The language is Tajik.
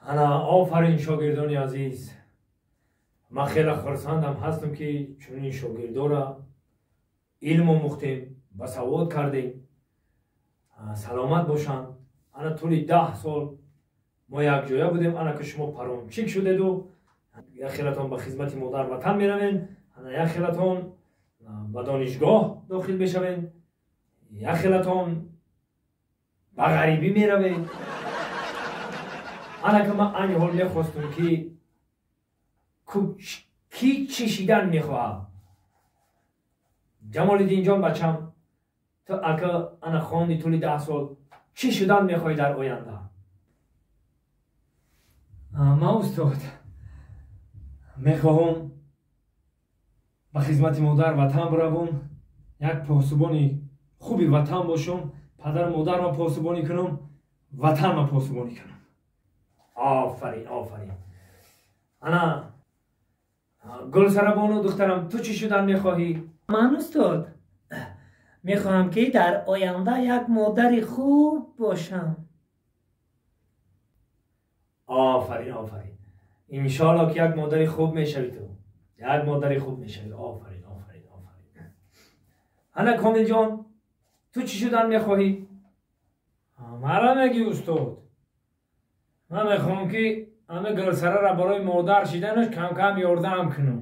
Ана офарин, шогирдони азиз. Ман хеле хурсандам ҳастам, ки чунин шогирдора илм омӯхтем, ба савод кардем. Саломат бошанд. Ана тӯли 10 сол мо якҷоя будем. Ана ки шумо парончик шудеду як хелатон ба хизмати модар ватан меравен, ана як хелатон ба донишгоҳ дохил мешавен, як хелатон ба ғарибӣ меравед. Ана ки ман айни ҳол мехостум, ки кӣ чӣ шидан мехоҳад. Ҷамолиддинҷон, бачам, ту ака ана хонди тӯли 10 сол, чӣ шудан мехоҳӣ дар оянда? Ман, устод, мехоҳам ба хизмати модар ватан биравам, як посубони хуби ватан бошам, падару модарро посубонӣ кунам, ватанро посубонӣ кунам. Офарин, офарин. Ана Гулсарабону, духтарам, ту чӣ шудан мехоҳӣ? Ман, устод, мехоҳам, ки дар оянда як модари хуб бошам. Офарин, офарин. Иншоалло, ки як модари хуб мешавӣ, ту як модари хуб мешавӣ. Офарин, офарин, офарин. Ана Комилҷон, ту чӣ шудан мехоҳӣ? Мара мегӣ, устод? Ман мехоҳам, ки ҳами Гулсарара барои модар шиданаш камкам ёрдам кунам.